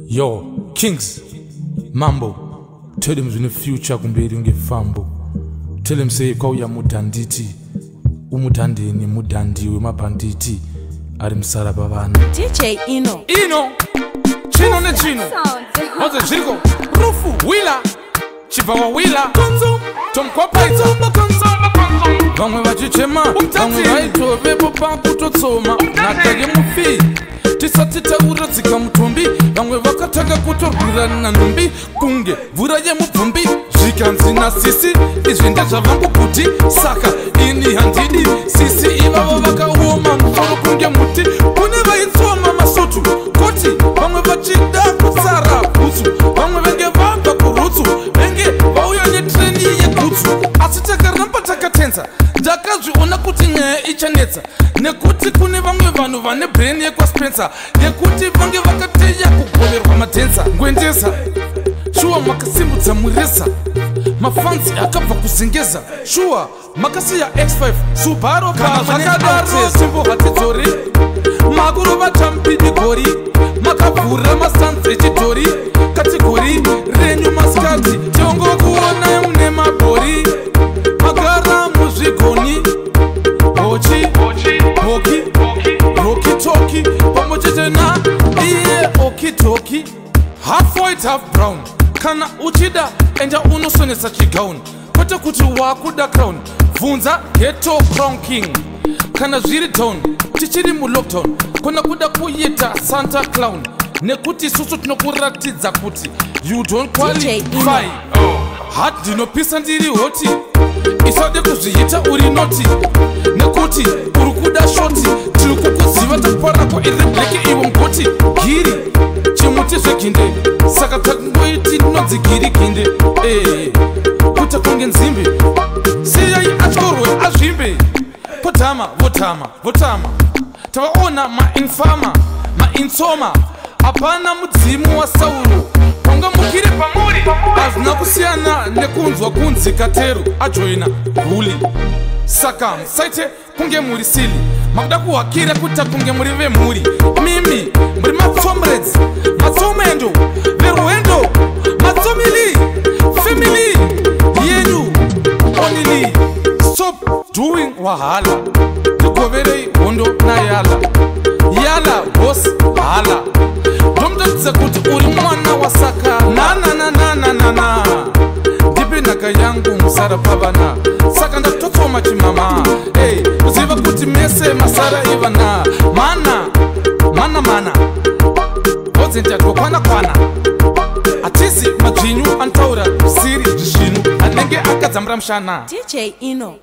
Yo, Kings, Mambo, tell them zvine future kumberi unge fambo. Tell them say kwauya mudhanditi, umudhandeni mudhandi wemabhanditi ari musara pavana. DJ Ino. Ino, chino nechino, Oze zviriko, Rufu, Wila, chibva wawila, Tomkwapaidza, vamwe vachichema, vamwe vaitovepo pakutotsoma, nhaka yemufi tisati taura tsika mutumbi, vamwe vakatanga kutorwirana nhumbi kunge mvura yemubvumbi. Zvikanzi nasisi izvi ndezvavangu kuti saka ini handidi sisi ivavo vakaoma musoro kunge muti. Kune vaitsoma masutu kuti vamwe vachida kutsara bhutsu, vamwe venge vabva kurutsu, venge vauya netreni yegutsu, asi takaramba takatenza. Ndakazviona kuti nyaya ichanetsa nekuti kune vamwe vanhu vane brain yekwaSpencer yekuti vange vakateya kugoverwa madhensa. Ngwendeza shuwa makasimudza mureza, mafanzi akabva kuzengeza, shuwa makasiya X5 Subaru. Kana zvakadaro simbo hatidzori, makurova champidigori, makavhura masanzi echidhori, kategori renyu masikati tiongokuonai mune mabhori, magara muzvigoni hochi hoki roki toki pamwe chete na iye okitoki, half white half brown. Kana uchida enda unosonesa chigauni, kwete kuti wakuda crown. Bvunza ghetto crown king kana zviri down, tichiri mulockdown, kona kuda kuita Santa clown, nekuti isusu tinokuratidza kuti you don't qualify. Hat ndinopisa ndiri hoti, isade kuzviita uri noti, nekuti uri kuda shoti. Tiri kukuziva taparako iri bleki iwe mugoti giri chimuti zveginde, saka takungoiti tinonzi giri ginde kuita kunge nzimbe. Siyai atyorwe azvimbe, potama votama votama, tavaona mainfama maintsoma, hapana mudzimu waSauro pangamukire pamuri. Hazvina kusiyana nekunzwa kunzi Kateru ajoina huli, saka musaite kunge muri sili, makuda kuhakira kuita kunge muri vemhuri. Mimi muri matsomredzi matsomendo verwendo matsomili family yenyu onili. Stop doing wahala, tigoverei hondo nayala yala boss hala, ndomutatidza kuti uri mwana wasaka nananananana. Ndipe nhaka yangu musara pavana, saka ndatotsoma chimama. Hey, kuziva kuti mese masara ivana mana mana mana odzendadwa kwana hatisi madzvinyu anotaura zvisiri zvisvinu anenge akadzambura mushana. DJ Ino.